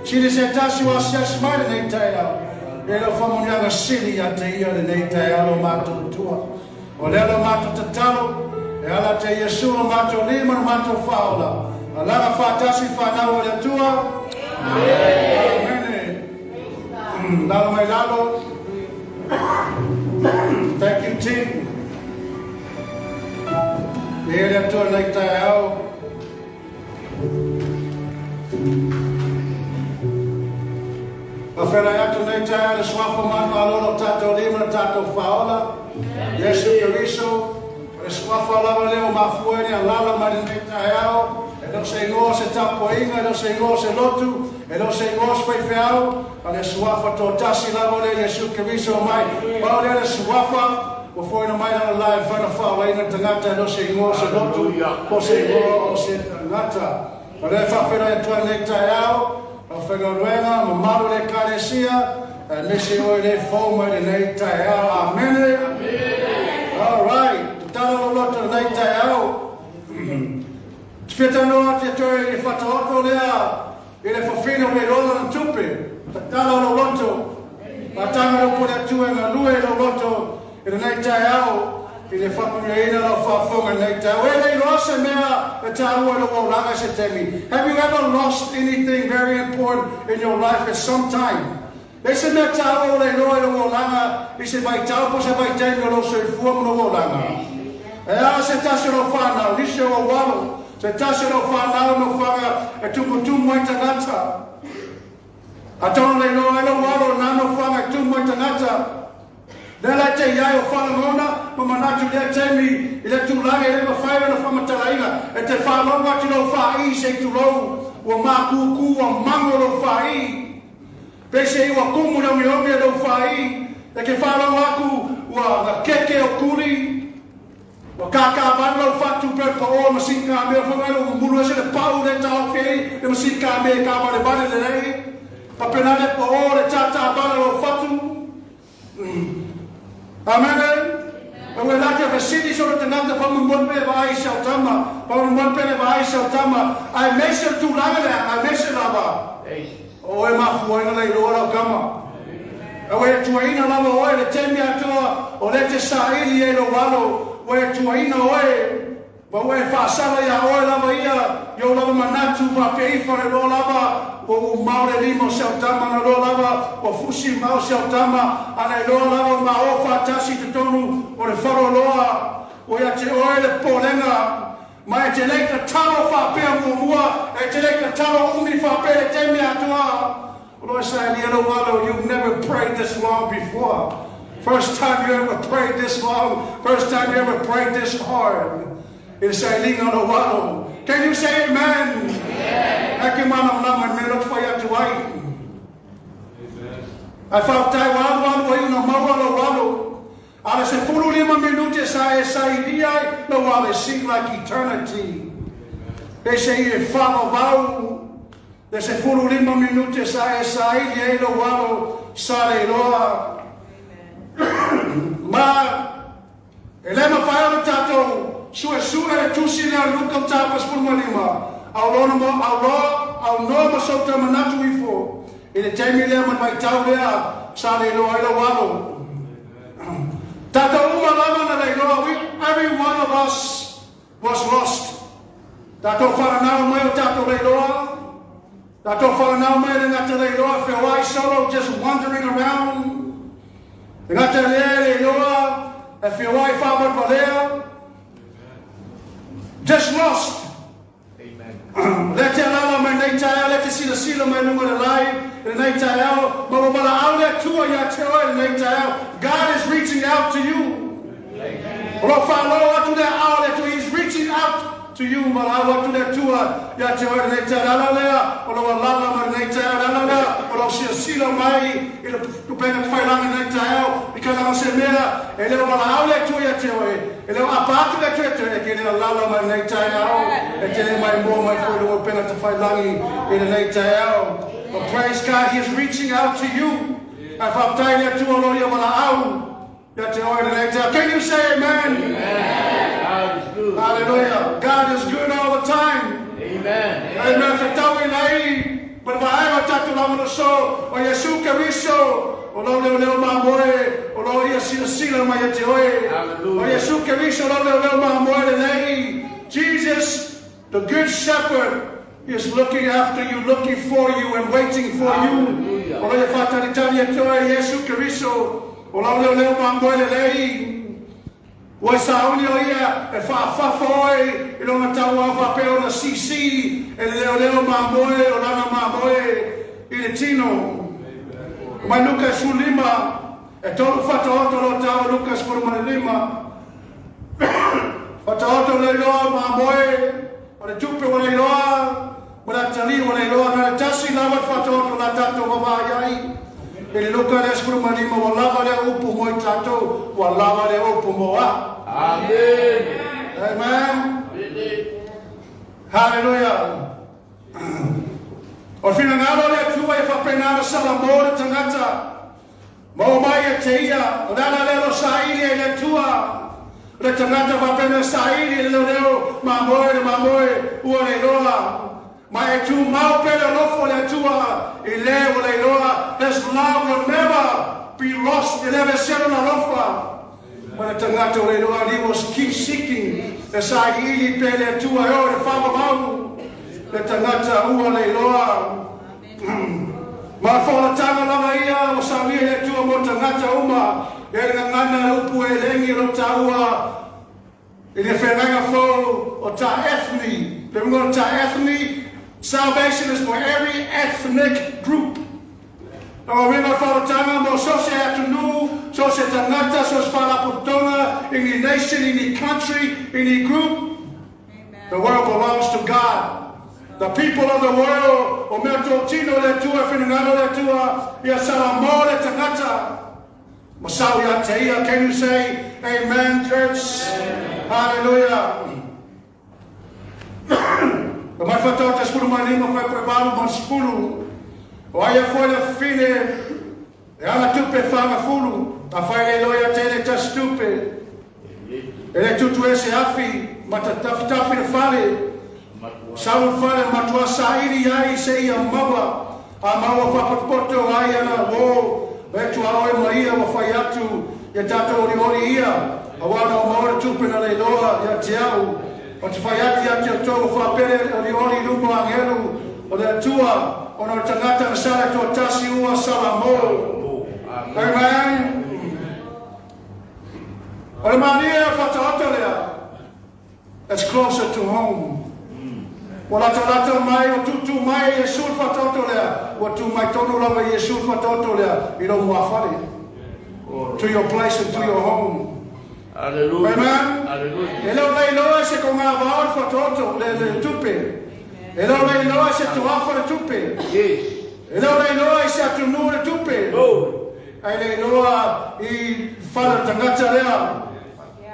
Sili se tasi o asiasi mai lenei taeao. E lau faamanuiaga sili ia te ia lenei taeao lo matou Atua. O lea lo matou tatalo, e ala te Iesu lo matou Alii ma lo matou Faaola. Alaga faatasi fanau a le Atua. Amene. Lalo mai lalo. Thank you, team. E le Atua nei taeao. Faaferai atu nei taeao le suafa manumalo o lo tatou Alii ma lo tatou Faaola, Iesu Keriso. O le suafa lava lea ua mafua ai le alala mai lenei taeao, e le o se igoa o se tapuaiga, e le o se igoa o se lotu, e le o se igoa o se faifeau, a o le suafa toatasi lava lea Iesu Keriso mai. Pau lea le suafa ua foina mai lana la e mafai ona faaolaina le tagata, e le o se igoa o se lotu, po o se igoa o se tagata. O lea e faafeiloai atu ai lenei taeao, aufaigaluega, mamalu o le Ekalesia, aemaise oe le fou mai lenei taeao. Amene. All right. Tatalo lou loto lenei taeao. Te fia talanoa atu ia te oe i le whataoto lea i le fafine o le iloa lana tupe. Tatalo lou loto. Faataga lou pole Atua e galue i lou loto i lenei taeao i le faamanuiaina lau faafofoga i lenei taeao. E le iloa se mea e taua i lou olaga i se taimi. Have you ever lost anything very important in your life at some time? E se mea taua o le iloa i lou olaga i se vaitau po o se vaitaimi o lou soifua ma lou olaga. E a se tasi o lau fanau, nisi o ou alo, se tasi o lau fanau nofoaga e tumutumu ai tagata. Atonu le iloa ai lou alo na nofoaga e tumu ai tagata. Lea la e te i ai o faalogona ma manatu i lea taimi i le tulaga e le mafai ona faamatalaina e te faalogo atu i lou faaii se i tulou ua makūkū ua mago lou faaii. Peiseai ua kumu le omeome e lou faaii e ke faalogo atu ua gakeke o kuli. Ua kākāvalu lau fatu pea pa o masini kāmea fai mai lou mumulu ese le pau le taofi ai le masini kāmea e kāvalevale lelei. Papena le pa o le tātāvala lou fatu. Amene. Ua e late fesili so le tagata fa momoli pe vaai i se autama, fa momoli pe le vaai i se autama, aemaise le tulaga lea, aemaise lava o oe mafuaina le iloa lau tama. Ua e tuaina lava oe le taimi atoa o lea e te saili ai lou alo, ua e tuaina oe, ma ua e faasala iā oe lava ia i ou lava manatu faapea ifo le loa lava ua uu mao le lima o si au tama, na loa lava ua fusi mao si au tama, a na iloa lava ua mao faatasi i totonu o le faleoloa, ua ia te oe le popolega, ma e te le i tatalo faapea muamua, e te le i tatalo umi faapea le taimi atoa. O lo e saili e lou alo, you've never prayed this long before. First time you ever prayed this long, first time you ever prayed this hard. I le sailiga o lou alo. Can you say amen? Ae ke malamalama i mea loto fai atu ai. Ae faafetai ua alu alu ai una maua lou alo. A le 15 minute sa e sailia ai lou alo, it seemed like eternity. Peiseai e faavavau le 15 minute sa e saili ai lou alo sa le iloa. Ma e le mafai ona tatou suesue le tusi lea o Luka mataupu 15, auloa auloa aunoa ma sou toe manatu ifo i le taimi lea ma le vaitau lea sa le iloa ai lou alo. Tatou uma lava na le iloa, we, every one of us was lost. Tatou wharanau mai o tatou leiloa. Tatou wharanau mai le ngata leiloa, feoai solo, just wandering around. Le ngata lea leiloa, e feoai whavalvalea. Just lost. Amen. Le te alala mai nei taeao, le te silasila mai luga le lai, le nei taeao, ma ua valaau le Atua ia te oe le nei taeao. God is reaching out to you. Amen. O lo whaalo atu le ao le Atua, He is reaching out to you. Valaau atu le Atua ia te oe le nei taeao. Le ala lea o lo alala mai le nei taeao, le ala lea o lo silasila mai i le upega tafailagi i lenei taeao, i ka langa se mea e le o valaau le Atua ia te oe, e le o apa atu le Atua ia te oe, e ke le alala mai lenei taeao, e te le maimoa mai foi le upega tafailagi i lenei taeao. But praise God, He is reaching out to you. Ae faafetai le Atua o lo ia valaau ia te oe lenei taeao. Can you say amen? Amen. God is good. Hallelujah. God is good all the time. Amen. Amen. Fetau i lai, ma le vaega o tatou. taulaga so o Iesu Keriso o lau leoleo mamoe o lo ia silasila mai ia te oe. Hallelujah. O Iesu Keriso lau leoleo mamoe lelei. Jesus, the good shepherd, is looking after you, looking for you and waiting for you. Hallelujah. O lo ia faatalitali ia te oe Iesu Keriso o lau leoleo mamoe lelei. Ua sauni o ia e faafafa oe i lona tauao faapea ona sisi e le leoleo mamoe o lana mamoe i le tino. Mai Luka 15, e tolu fataoto lo tau Luka 15. Fataoto le iloa mamoe, o le tupe ua le iloa, ma le atalii ua le iloa, na le tasi lava le fataoto la tatou vaavaai ai. I le Luka le 15, ua lava lea upu mo i tatou, ua lava lea upu mo au. Amen. Amen. Hallelujah. O le finagalo o le Atua ia faapena ona salamo le tagata. Maua mai ia te ia, o le ala lea o lo o saili ai le Atua. O le tagata faapena e saili i le leoleo mamoe le mamoe ua le iloa. Ma e tumau pea le alofa o le Atua i le ua le iloa. His love will never be lost. E le aveesea lona alofa. Ma le tagata ua le iloa, and he will keep seeking. E sailiili pea le Atua e oo i le faavavau le tagata ua le iloa. Ma le faaolataga lava ia ua saunia i le Atua mo tagata uma, e le gagana le upu elegi o lo taua i le feagaiga fou o ta ethne. Le uiga o ta ethne, salvation is for every ethnic group. O uiga o le faaolataga mo so o se atunuu, so o se tagata, so o se faalapotopotoga, any nation, any country, any group, the world belongs to God. The people of the world, o mea totino le Atua, finagalo le Atua, ia salamo le tagata. Ma sau ia te ia. Can you say amen, church? Amen. Hallelujah. O mai whataota 15 whai pre valu ma 10. O aia foi le fine e ana tupe whangafulu. A whai le loia tele tasi tupe. E le tutu e se afi, ma ta tawhitawhi le fale. Sau le fale matua saili ai se ia maua. A maua whapotopoto ai ana wō. E tua oe ma ia wa whai atu. Ia tātou ori ori ia. A wana o maua le tupe na le iloa ia te au. O te whai atu ia te outou o whapere ori ori luma angelu o le Atua. Ona o le tagata na sala tua tasi ua salamo. Amen. O le mania e whataoto lea. It's closer to home. Ua latalata mai, ua tūtū mai e Iesu le whataoto lea. Ua tū mai tonu lava Iesu le whataoto lea i lou muafale. To your place and to your home. Hallelujah. Amen. Hallelujah. E leo lei loa se ko ngā vao le whataoto, le tupe. E leo lei loa se tuafa le tupe. Yes. E leo lei loa i se atunuu le tupe. Glory. Ai le iloa i whare tagata lea.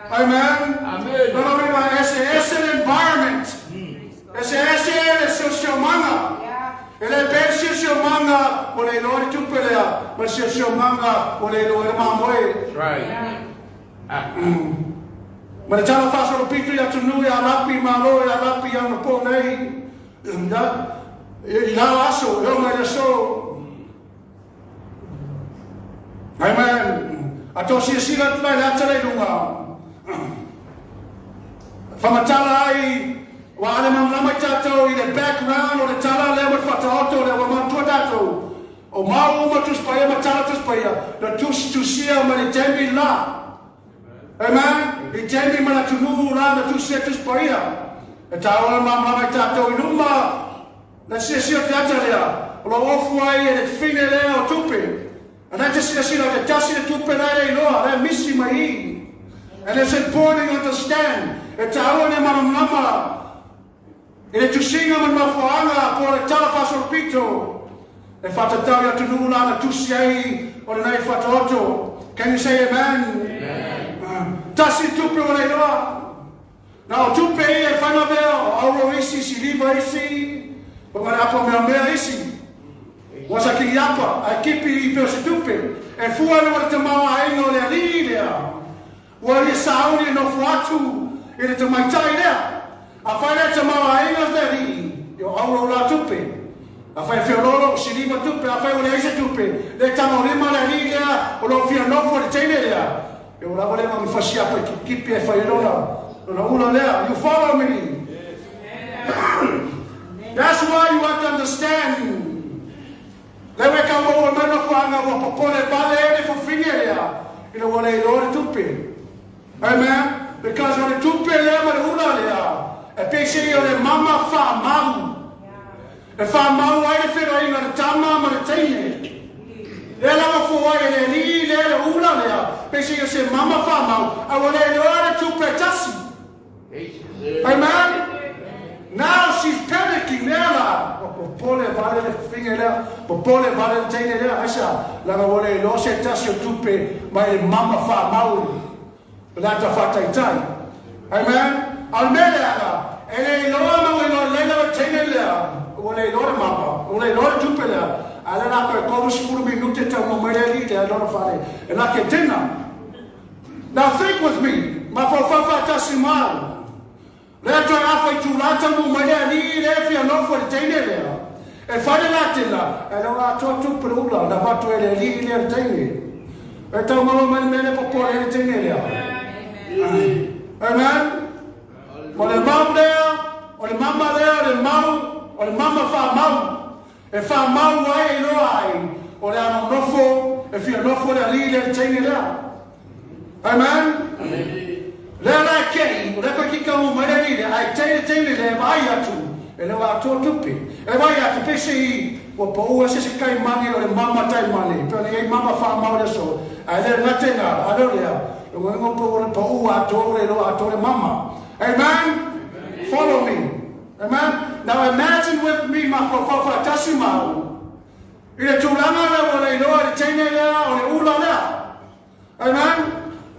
Amen. Amen. Lona uiga, e ese ese le environment. E ese ese le siosiomaga. E le pea le siosiomaga ua le iloa le tupe lea, ma le siosiomaga ua le iloa le mamoe. That's right. Ah. Ma le tala faasolopito i atunuu ia lapi malo ia lapi i anapo nei. I la aso, e oo mai le aso. Amen. A tau silasila atu lai le ata lea i luga. Whamatala ai, ua ale malamalama i tatou i le background o le tala lea ma le whataoto lea ua manatua tatou. O mau uma Tusi Paia ma tala Tusi Paia, na tusitusia ma le taimi la. Amen. I taimi ma le atunuu la na tusia Tusi Paia. E tāua le malamalama i tatou i luma. Na silasila te ata lea, o lo ofu ai e le fine lea o tupe. A na te silasila te tasi le tupe la e le iloa, lea misi mai i. And it's important to understand, e tāua ne malamalama i le tusiga ma le mafuaaga po o le tala faasolopito e faatatau i atunuu la na tusi ai o lenei fataoto. Can you say amen? Amen. Tasi tupe o le iloa. Na o tupe ia e whanga mea, o auro isi, siliva isi, o ngā apa meamea isi. Ua sa kiri apa, ae kipi i peo se tupe. E fua ana le tamaoaiga o le alii lea. Ua ia sauni e nofo atu i le tamaitai lea. A whai lea tamaoaiga o le alii, i o auro la tupe. Afai e feoloolo, siliva tupe, afai ua leai se tupe, le tagolima le alii lea o lo o fia nofo i le teine lea, e ua lava lea ma ni fasiapa e kipikipi e fai ai lona, lona ula lea. You follow me? That's why you have to understand. Lea ua e tau maua mai nofoaga ua popole vale ai le fafine lea ina ua le iloa le tupe. Amen. Because o le tupe lea ma le ula lea, e peiseai o le mama faamau. E faamau ai le feiloaiga a le tama ma le teine. Lea la ua fou ai e le alii lea le ula lea, peiseai o se mama faamau, a ua le iloa le tupe e tasi. Amen. Now she's panicking, lea la, ua popole vale le fafine lea, popole vale le teine lea, aisea? Leaga ua le iloa se tasi o tupe mai le mama faamau o le ata faataitai. Amen. A o le mea leaga, e le iloa ma ua iloa lelei lava le teine lea, ua le iloa le mama, ua le iloa le tupe lea, a o lea la toe 30 minute taunuu mai le alii lea i lona fale e lake dinner. Now think with me, mafaufau faatasi ma au. Lea toe afa itula taunuu mai le alii lea e fia nofo i le teine lea. E fai le latena, e le o atoa tupe le ula na avatu e le alii lea le teine. E tau maua mai le mea lea popole ai le teine lea. Amen. O le mau lea, o le mama lea, o le mau, o le mama faamau. E faamau ai e iloa ai o le a nonofo, e fia nofo le alii lea i le teine lea. Amen? Lea la e kei, o lea koe ki kamu mai le alii lea, ae tei le teine lea e vaai atu, e le o atoa tupe. E vaai atu, peiseai ua pau ese se kai mane o le mama tai mane, pe ona i ai mama faamau i le aso, ae le gata i na, a leo lea, e uiga pau o le pau atoa ua le iloa atoa le mama. Amen? Follow me. Amen? Now imagine with me mafaufau faatasi ma au i le tulaga lea ua le iloa i le teine lea o le ula lea. Amen?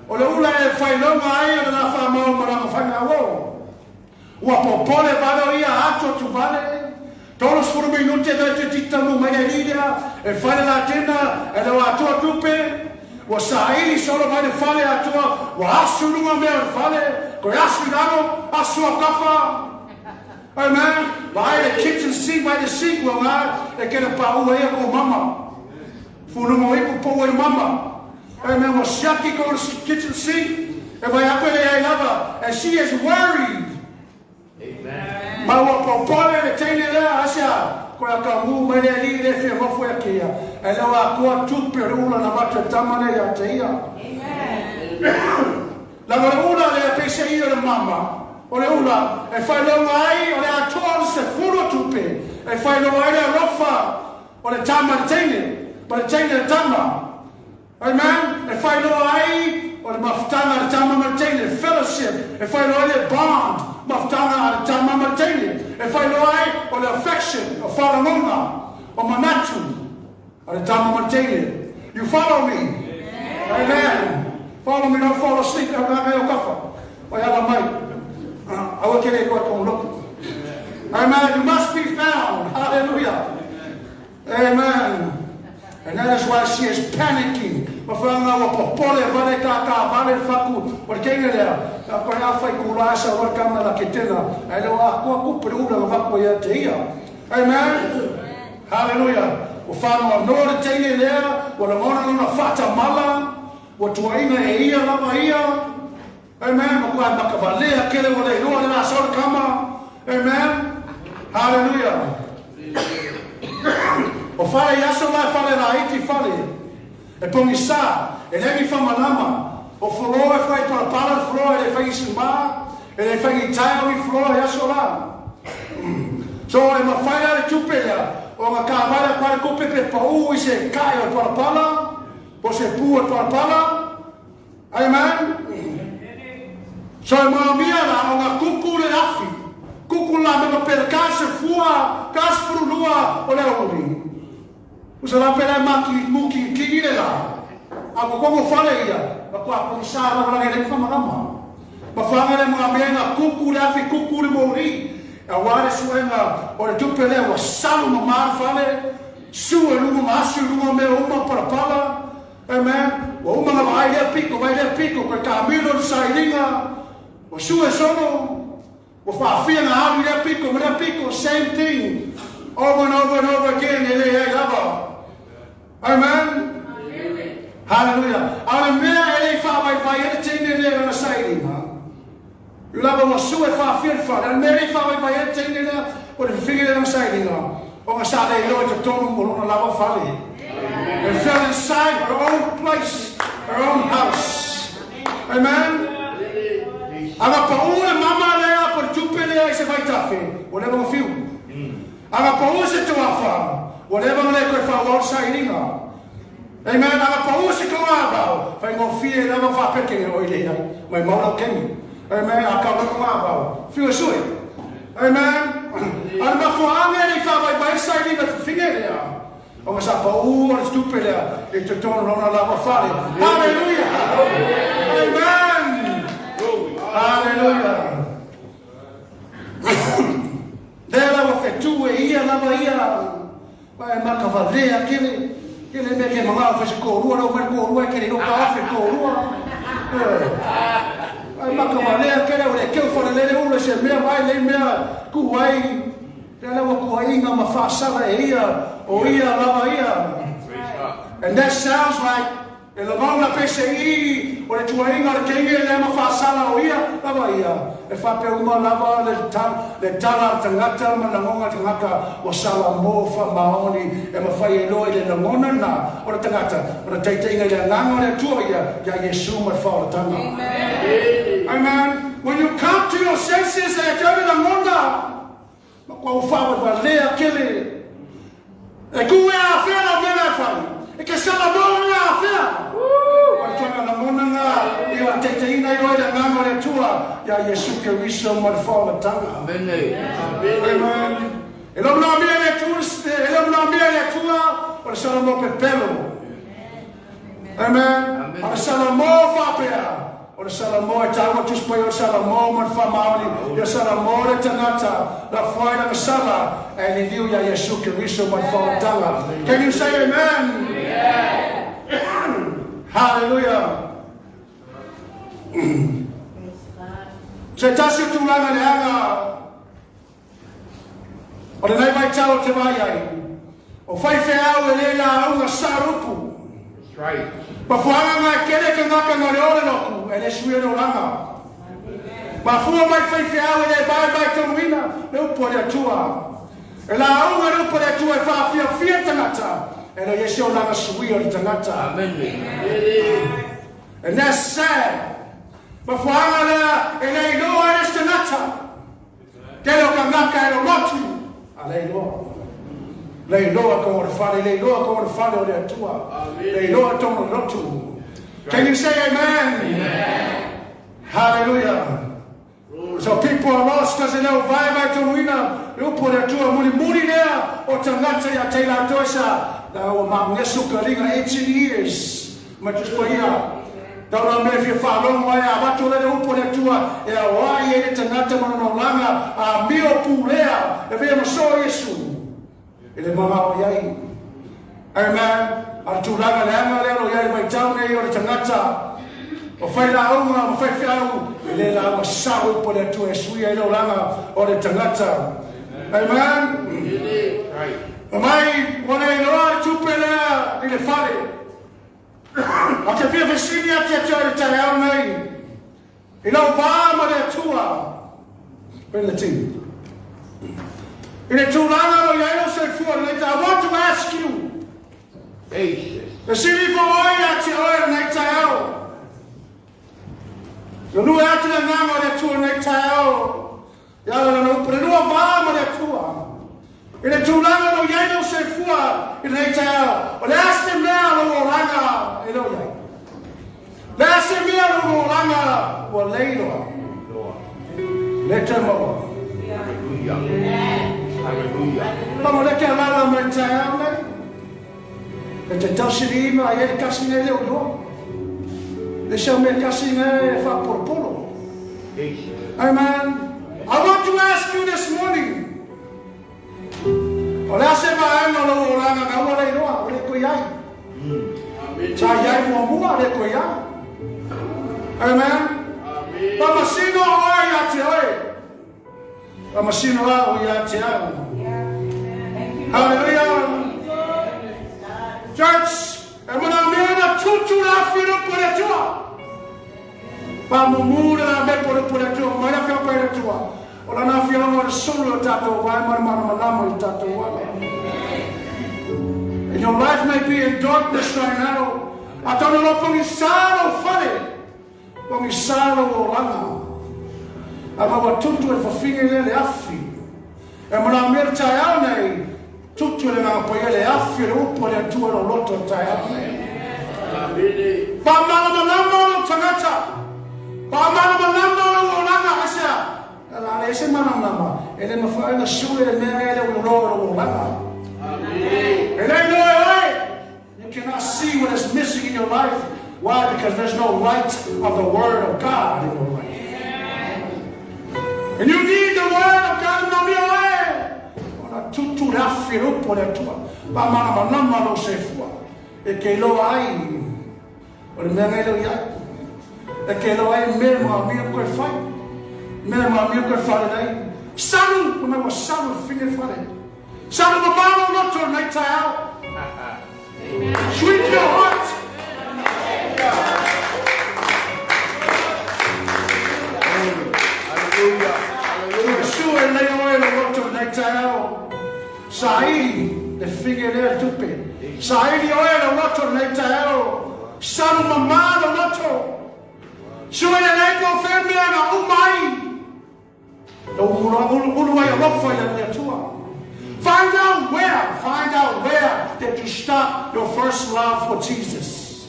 O le ula e failoga ai o le la faamau ma lana faiga auau. Ua popole vale o ia atu atu vale, 30 minute le toeitiiti taunuu mai le alii lea e fai le latena e le o atoa tupe, ua saili solo mai le fale atoa, ua asu i luga mea o le fale, toe asu i lalo, asu a kafa. Amen. Vaai le kitchen sink, vaai le sink ua ngā e kena pāua ia ko mama. Funuga o ipu pou ai mama. Amen. Ua siaki ko le kitchen sink, e vai aku e le ai lava. And she is worried. Ma ua popole le teine lea, aisea? Koe a ka mū mai le alii le fia nofo ia ke ia, e leo atoa tupe o le ula na avatu e tama lea ia te ia. Leaga o le ula lea peiseai o le mama, o le ula e failoga ai o le atoa o le sefulu o tupe, e failoga ai le alofa o le tama i le teine, ma le teine i le tama. Amen. E whailoa ai o le mafutaga a le tama ma le teine, fellowship. E whailoa ai le bond, mafutaga a le tama ma le teine. E whailoa ai o le affection, o whalagona, o manatu a le tama ma le teine. You follow me? Amen. Follow me, don't fall asleep. E hanga o kafa. Wai ala mai. Aua kere e koe tō loku. Amen. You must be found. Hallelujah. Amen. And that is why she is panicking. Ma whaanga ua popole vale ka ka vale le whaku o le teine lea. Ka koe a whai kula asa o kama la ke tena. Ai leo a kua kupe le ula la vaku ia te ia. Amen. Hallelujah. Ua whaanga no le teine lea, ua langona lona whaatamala, ua tuaina e ia lava ia. Amen. Ma kua maka valea kele ua le iloa le la sau le kama. Amen. Hallelujah. O fale i aso la e fale la iti fale. E pogisa, e le ni whamalama. O floor e whai palapala le floor e le whai sima, e le whai ni tile i floor i aso la. So e mawhai la le tupe lea, o nga ka vale pare kupe pe pau i se kai o palapala, po se pu o palapala. Amen. So e maomia la o nga kuku le afi. Kuku la me mapele ka se fua, ka se furulua o le auli. Usa la pele ma ki muki ki ile la. A ko kongo fale ia, ma kua ko sa la la le fa malama. Ma fanga le mga mea nga kuku le afi kuku le mori. A wa le suenga o le tupe le wa salu ma mar fale. Su e lunga ma asu lunga mea uma palapala. Amen. Ua uma na vaai lea piko, vaai lea piko, koe kāmilo le sailiga, ua sue solo, ua faafia na alu i lea piko ma lea piko, same thing. Over and over and over again, e leai lava. Amen. Hallelujah. A o le mea e le i faavaivai ai le teine lea i lana sailiga, i lava ua sue faafia le fale, a o le mea e le i faavaivai ai le teine lea o le fefine lea i lana sailiga, ona sa le iloa i totonu o lona lava fale. It fell inside her own place, her own house. Amen. A na pau le mama lea po le tupe lea i se vaitafe, ua leva ona fiu. A na pau se toafa, ua leva ona le toe faaauau le sailiga. Amen. A na pau se togavao, faigofie lava faapeke oi leai, maimau lau keni. Amen. A kau lau togavao, fiu e sue. Amen. A o le mafuaaga e le i faavaivai le sailiga i le fafine lea, ona sa pau o le tupe lea i totonu o lona lava fale. Haleluia! Amen! Haleluia! Lea la ua fetu e ia lava ia ma e makavalea kele kele mea ke mangao fai se toalua lau mai le toalua e kele i lou taofi le toalua. Eh, e makavalea kele ua le keu falelele ulu e se mea vai lei mea ku ai. Lea la ua tuuaiga ma faasala e ia, o ia lava ia. And that sounds like e lamauna pese i o le tuuaiga o le teine lea ma faasala o ia lava ia. E faapea uma lava le, le tala a le tagata ma lagona le tagata ua sala mo faamaoni e mafai ai loa i le lagona lena o le tagata ona taitaiga i le agaga o le Atua ia ia Iesu ma le faaolataga. Amen. Amen. When you come to your senses, e te le lagona Ma kua ua faavalevalea kele. E ku e afea lau mea e fai. E ke sala mo mea afea. O le tuaga lagona nga i o taitaiina i oe le agaga o le Atua ia Iesu Keriso ma le faaolataga. Amen. Amen. E le o manaomia le Atua, e le o manaomia le Atua o le Salamo pepelo. Amen. A o le Salamo faapea, o le Salamo e taua Tusi Paia o le Salamo ma le faamaoni ia Salamo le tagata la fuai lana sala ae liliu ia Iesu Keriso ma le faaolataga. Can you say amen? Hallelujah. Se tasi o tulaga leaga O lenei vaitau o te vaai ai, o faifeau e le lauga sarupu. That's right. Mafuaaga nga e kele ke ngaka nga le ole loku e le suia le olaga. Mafua mai faifeau e le vaevae tonuina le upu a le Atua. E lauga le upu a le Atua e faafiafia tagata e le i se olaga suia o le tagata. Amen. And that's sad. Mafuaaga lea e le iloa e le isi tagata. Tele o kangaka e lolotu, a le iloa. Le iloa tō le fale, le iloa tō le fale o le Atua. Le iloa tō le lotu. Can you say amen? Amen. Hallelujah. So people are lost because e leo vaevae tonuina le upu o le Atua mulimuli lea o tagata ia te latou sa la ua magesu ka linga 18 years Ma Tusi Paia, tau la mea e fia faalogo ai a avatu lea le upu a le Atua e aoai ai le tagata ma lona olaga a amio pulea e avea ma soo Iesu e le manao i ai. Amen. A le tulaga leaga lea o lo i ai le vaitau nei o le tagata o fai lauga ma fai feau e le lauga sao upu a le Atua e suia ai le olaga o le tagata. Amen. Mai ua le iloa le tupe lea i le fale. Ou te fia fesili atu ia te oe i le taeao nei, i lou va ma le Atua, bring the team. I le tulaga o lo i ai lou soifua i lenei taeao, I want to ask you, Jesus. fesili ifo oe ia te oe i lenei taeao, Galue atu le agaga o le Atua i lenei taeao, E ala lana upu, le lua va ma le Atua. I le tulaga o lo o i ai lou soifua i lenei taeao, o le a se mea lou olaga e le o i ai? Le a se mea lou olaga ua leiloa? Le toe maua. Hallelujah. Hallelujah. Pamo le ke alala mai taeao nei. E te tausili ima ai e le kasi nei le o iloa. Le sau mea kasi nei e whapolopolo. Amen. I want to ask you this morning. O le a se vaega o lou olaga nga ua le iloa, o le koe ai. Sa i ai muamua, le koe ai. Amen. Pamasino oe ia te oe. Pamasino au ia te au. Hallelujah. Church, e manaomia ona tutu le afi o le upu a le Atua. Pamumu le lamepo o le upu a le Atua, mai le afioga i le Atua. O lana afioga o le sulu o tatou vae ma le malamalama i le tatou ala. And your life may be in darkness right now. Atonu o lo o pogisa lou fale, pogisa lou olaga. A ma ua tutu e le fafine lea le afi. E manaomia le taeao nei, tutu e le Agaga Paia le afi o le upu a le Atua i lou loto i le taeao nei. Faamalamalama lou tagata, faamalamalama lou olaga, aisea? O le a leai se malamalama, e le mafai ona sue le mea lea e le o iloa i lou olaga. E le iloa e oe. You cannot see what is missing in your life. Why? Because there's no light of the Word of God in your life. And you need the Word of God manaomia oe. Ona tutu le afi le upu a le Atua. Faamalamalama lou soifua. E ke iloa ai o le mea nei leo iai. E ke iloa ai mea manaomia koe fai. Mea manaomia koe faalelei. Salu, fai mai ua salu le fine fale. Salu mamao lou loto i lenei taeao. Sweep your heart. Sue lelei oe lou loto i lenei taeao. Saili le fine lea le tupe. Saili oe lou loto i lenei taeao. Salu mamā lou loto. Sue lelei po o fea mea na uma ai. Lou ulu ai alofa i le Atua. Find out where, find out where did you stop your first love for Jesus.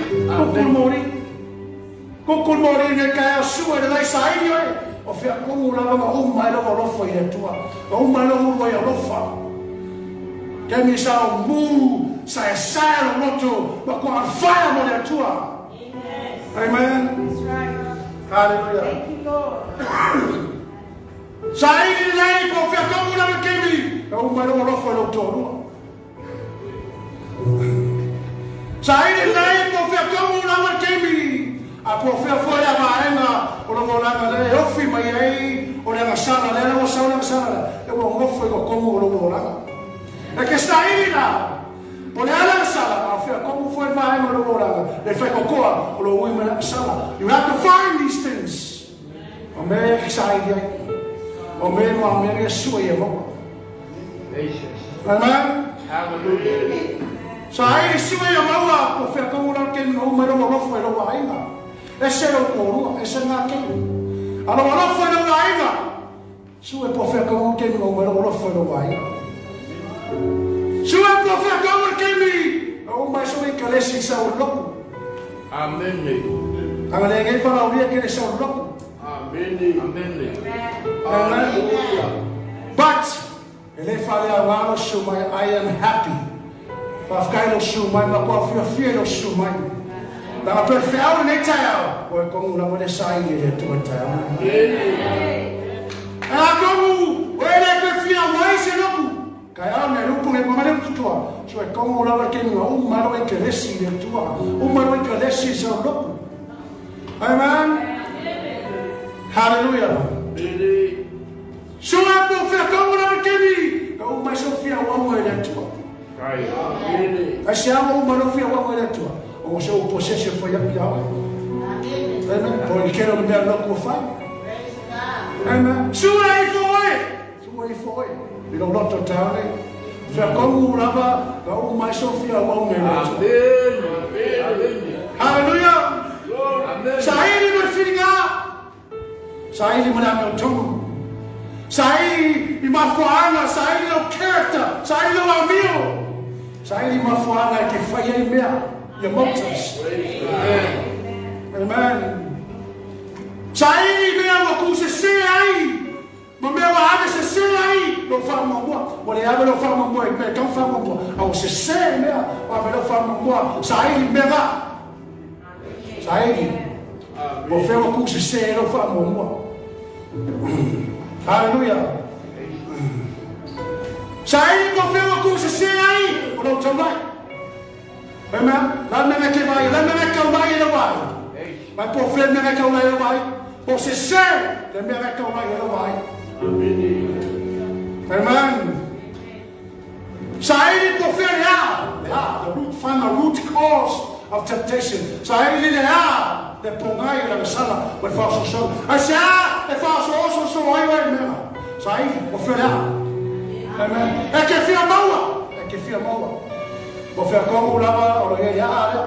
Kukul mori. Kukul mori ne ka ea sua i le lai saili oe. O fea kumu lava ma uma ai lou alofa i le Atua. Ma uma ai lou ulu ai alofa. Kemi sa o mu, sa e sae lou loto, ma kua on fire mo le Atua. Amen. That's right. Hallelujah. Thank you, Lord. Saili lelei po o fea tonu lava le taimi e uma ai lou alofa i lou toalua. Saili lelei po o fea tonu lava le taimi a po o fea foi le vaega o lou olaga lea e ofi mai ai o le agasala lea ua sau le agasala lea, lea ua nofo i totonu o lou olaga. E ke saili la, Po le a le agasala, a o fea komu foi le vaega o lou olaga, le faikokoa o lou ui mai le agasala. You have to find these things. O mea ia ki saili ai. O mea ma mea ia sua ia maua. Amen. Hallelujah. Saili sua ia maua, po o fea komu la ke no mai lou alofa i lou aiga. Ese lou kōrua, ese ngā kei. A lou alofa i lou aiga, Sue po whea kau kemi o mai alofa i lou aiga. Sue po whea kau le kemi o mai so i kalesi sa o loku. Amen. Anga le ngai whalauria ke le sa o loku. Amen. Amen. Hallelujah. But, e le whale a ngaro su mai, I am happy. Whawhkai lo su mai, ma kua whiawhia lo su mai. Nanga pe wheau nei taeao, o e kongu lava le sa i e le atua taeao. Amen. E a kongu, o e le pe whia wai se loku. Kai au nei rupu e mamale ututua. So e kongu lava ke nunga u malo e ke lesi i le atua. U malo e ke lesi i sa loku. Amen. Hallelujah. So e po whia kongu lava ke mi. Ka u mai so whia wau e le atua. Ai se awa uma lou fia uaua i le Atua, o se upu o se esi e fai aku ia oe. Amen. Po i kelo le mea loku o fai. Amen. Sua ifo oe. Sua ifo oe. I lou loto taeao nei. Fea komu lava ka uma ai sou fia uaua i le Atua. Hallelujah. Saili mo le filiga. Saili ma le amiotonu. Saili i mafuaaga, saili lou character, saili lou amio. Saili i mafuaaga e te fai ai mea, your motives. Amen. Saili i mea ua tuusese ai, ma mea ua ave sese ai lou faamuamua. Ua le ave lou faamuamua i mea e tatau ona faamuamua, a ua sese mea ua ave lou faamuamua. Saili i mea la. Saili, ua fea ua tuusese ai lau faamuamua. Haleluia. Saili, ua fea ua tuusese ai o lau taulai. Amen. La mea ngai ke vai, la mea ngai taulai e lau vai. Mai po fea mea ngai taulai e lau vai. Po sese le mea ngai taulai e lau vai. Amen. Saili po fea le a, le a, the root, find the root cause of temptation. Saili le a, le pongai le sala, o le faasoasoa. Ai se a, e faasoasoa ai oe mea. Saili po fea le a. Amen. E ke fia maua, e ke fia maua. Po fea komu lava o lo ia ia a lea.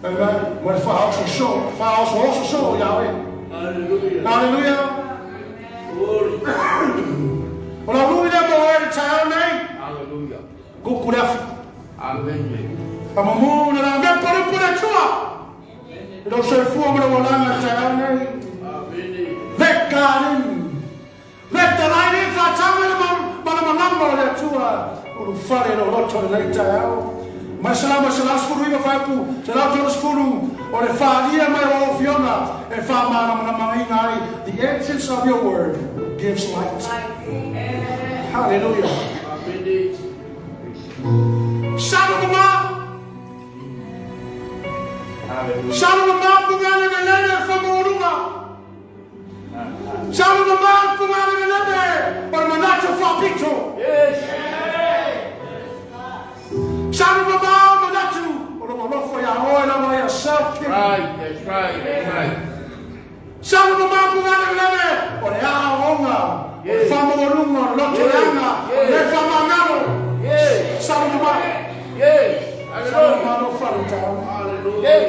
Amen. Mo le faaososo, faaosoososo ia oe. Hallelujah. Hallelujah. Glory. O lau lui lea mo oe le taeao nei. Hallelujah. Kuku le afi. Amen. Famumu le la mea palupu le Atua. I lou soifua ma lou olaga le taeao nei. Amen. Let God in. Let the light in, faatau i le malamalama o le Atua ulufale i lou loto lenei taeao. Mai Salamo 119 faaipu 130, O le faaalia mai o lau Afioga e faamalamalamaina ai, The entrance of your word gives light. Hallelujah. Amen. Salomoma, Hallelujah. Salomoma pugalevelele le faamaualuga. Salomoma pugalevelele o le manatu faapito. Yes. Salomoma manatu o lou alofa ia oe lava ia self-pity. Right. That's right. That's right. Salomoma pugalevelele o le aoaoga, o le Yes. faamaualuga, o le lotoleaga, o le faamagalo. Yes. Salomoma, Yes. Hallelujah. Salomoma lo fale tau. Hallelujah. Yes.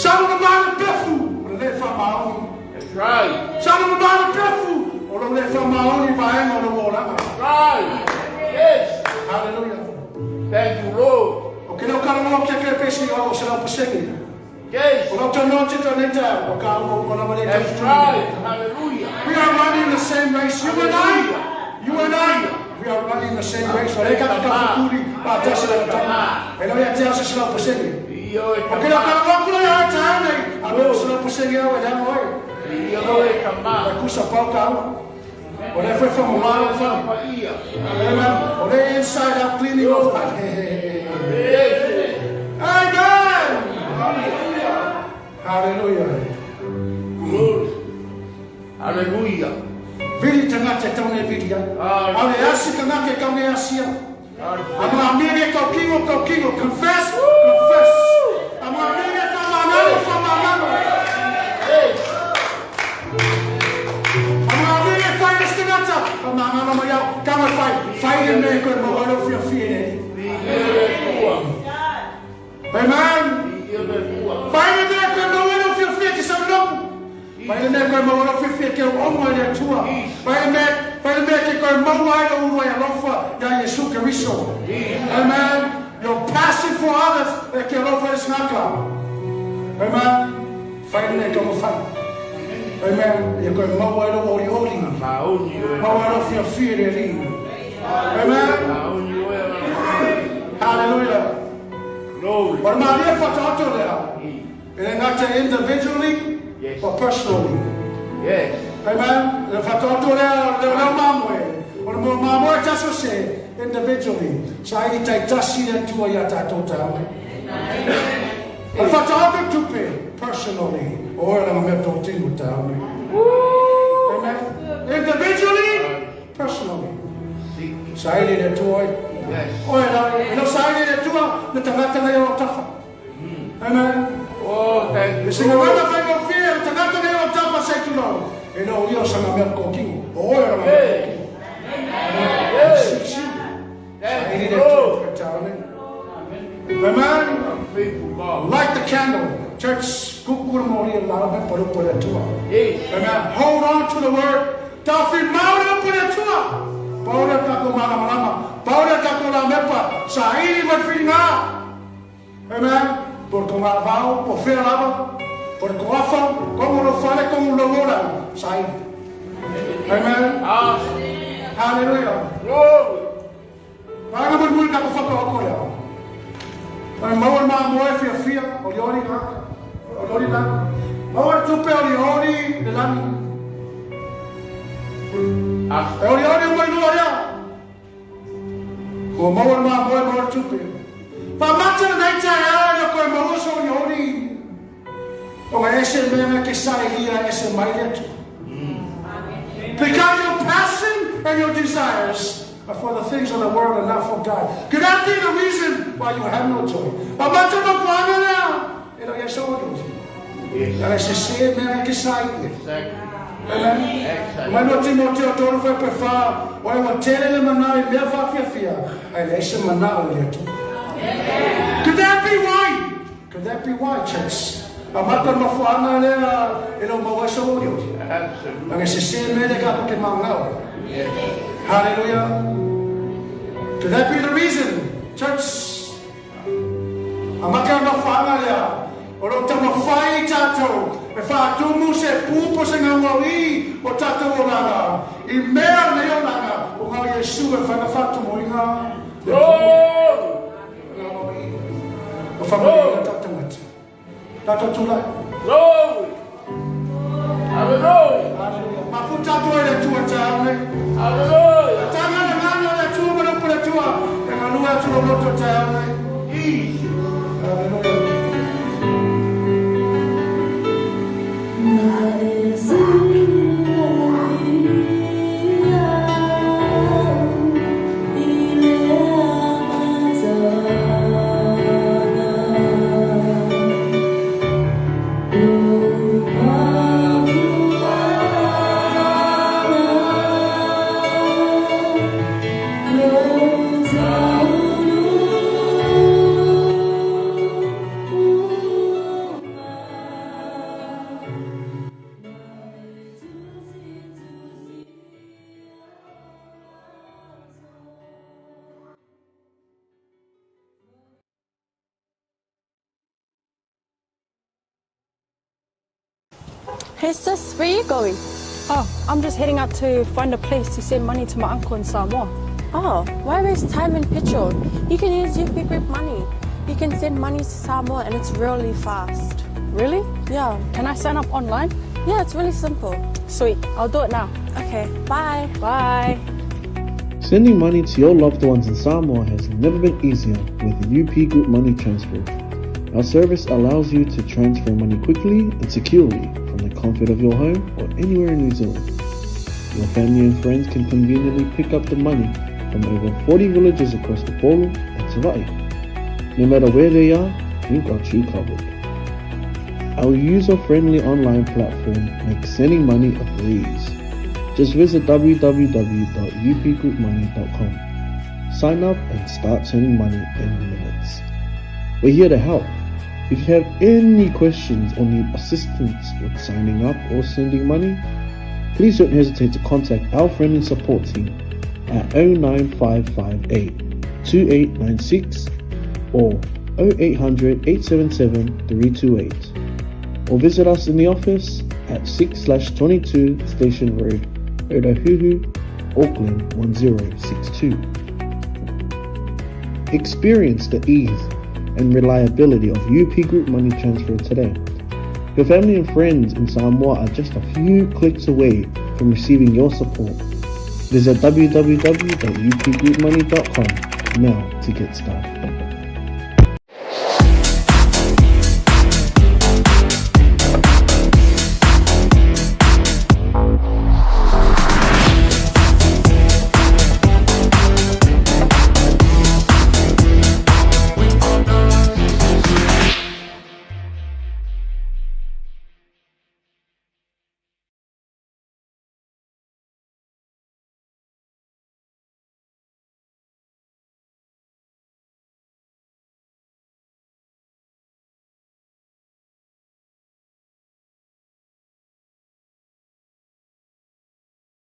Salomoma le pefu o le le faamaoni. That's right. Salomoma le pefu o lo le faamaoni vaega o lou olaga. Right. Yes. Hallelujah. Thank you, Lord. O ke leo kalaloa ke ke pesi o se lau pasenge. Yes. O lau tanoa te tane ta o ka o o lava le That's right. Hallelujah. We are running the same race. You and I. You and I. We are running the same race. O le ka ka fukuri pa tasi la tama. E leo ia te au se se lau pasenge. Io e O ke leo tama. kalaloa kula ia ta nei. A leo se lau pasenge au e leo oe. Io e tama. E kusa pau ka au. O le whewha mo mā le whare. Paia. Amen. O le inside out cleaning of Yes. Amen. Hallelujah. Glory. Hallelujah. Vili tangata e taune vili ai. Ah. A le asi tangata e taune asia. A mga mene kau kingo kau kingo. Confess, confess. A mga mene whamanalo, whamanalo. Yes. A mga mene whai le tangata. Whamanalo mai au. Ka mai whai. Whai le mea koe mo waro whia whia nei. Io e tua. Amen. Io e tua. Whai le mea koe mo waro whia whia ki sau lopu. Whai le mea koe mo waro whia whia ki au ongo i le Atua. Whai le mea, whai le mea ki koe maua ai le uru ai alofa ia Yesu Keriso. Amen. Your passion for others e ke alofa e sngaka. Amen. Whai le mea ka whai. Amen. Ia koe maua ai le ori ori. Maoni oe. Maua ai le whia whia le ri. Amen. Maoni oe. Hallelujah. Glory. O le malia whataoto lea. E le ngata individually Yes. or personally. Yes. Amen. Le whataoto lea, leo leo mamoe. O le mo mamoe taso se individually. Sa i tai tasi le tua ia tātou tāu. O le whataoto tupe personally. O ora nga mea tō tino tāu. Amen. Individually, personally. Seek. Sa i le tua i. Yes. Oe la, e lo sa i le tua, le tangata nei o tafa. Amen. Oh, thank E you. singa wanga whai o whia, le tangata nei o tafa sa i tulau. E no ia sa ngā mea kōkingo. O oe ra ngā mea Yes. kōkingo. Yes. Sa Thank i you, le Lord. tua Amen. Faithful God. Light the candle. Church, kukura mori e lau me paru pare tua. Yes. Amen. Hold on to the word. Tawhi mauri o pare tua. Paura kako mana marama. Paura kako la mepa. Sa iri mai whiringa. Amen. Por ko ngā vao, po whea lava. Por ko awha, kongo no whare, kongo no ora. Sa iri. Amen. Ah, Hallelujah. glory. Pānga muri muri kako whakaoko lea. Ai maua mā moe whia whia, o li ori ngaka, o li ori lani. Maua tupe o li ori le lani. Ah, E o li ori o mai lua rea. Ko maua mā moe maua tupe. Pa mata le nei tai a na koe maua so li ori. O nga ese mea ke sa e lia ese mai le atu. Because your passion and your desires are for the things of the world and not for God. Could that be the reason why you have no joy? Amata mafuaga lea e le o i ai sou olioli. Yes. Leaga e sese mea e ke sa i ai. Exactly. Amen. Exactly. Mai lua Timoteo tolu fuaiupu e fa, o ai ua tele le manao i mea faafiafia, ae leai se manao i le Atua. Could that be why? Could that be why, church? Amata le mafuaaga lea e le o maua ai sou olioli. Absolutely. Leaga e sese mea lea tatou te magao ai. Yes. Hallelujah. Could that be the reason, church? Amata le mafuaaga lea o lo o taumafai tatou e faatumu se pu po o se gaugauī o tatou olaga i mea nei olaga o gao Iesu e fai na faatumuina le Glory. gaugauī o faamanuiaina tatou tagata. Tatou tulai. Glory. Hallelujah. Hallelujah. Mafuta atu ai le Atua taeao nei. Hallelujah. Tanga le gana o le Atua ma le upu o le Atua e galue atu lou loto taeao nei. Jesus. Hallelujah. Hey sis, where you going? Oh, I'm just heading out to find a place to send money to my uncle in Samoa. Oh, why waste time and petrol? You can use UP Group Money. You can send money to Samoa and it's really fast. Really? Yeah. Can I sign up online? Yeah, it's really simple. Sweet, I'll do it now. Okay, bye. Bye. Sending money to your loved ones in Samoa has never been easier with UP Group Money Transfer. Our service allows you to transfer money quickly and securely from the comfort of your home or anywhere in New Zealand. Your family and friends can conveniently pick up the money from over 40 villages across the Upolu and Savaii. No matter where they are, we've got you covered. Our user-friendly online platform makes sending money a breeze. Just visit www.upgroupmoney.com. Sign up and start sending money in minutes. We're here to help. If you have any questions or need assistance with signing up or sending money, please don't hesitate to contact our friendly support team at 09558 2896 or 0800 877 328 or visit us in the office at 6/22 Station Road, Otahuhu, Auckland 1062. Experience the ease and reliability of UP Group Money Transfer today. Your family and friends in Samoa are just a few clicks away from receiving your support. Visit www.upgroupmoney.com now to get started.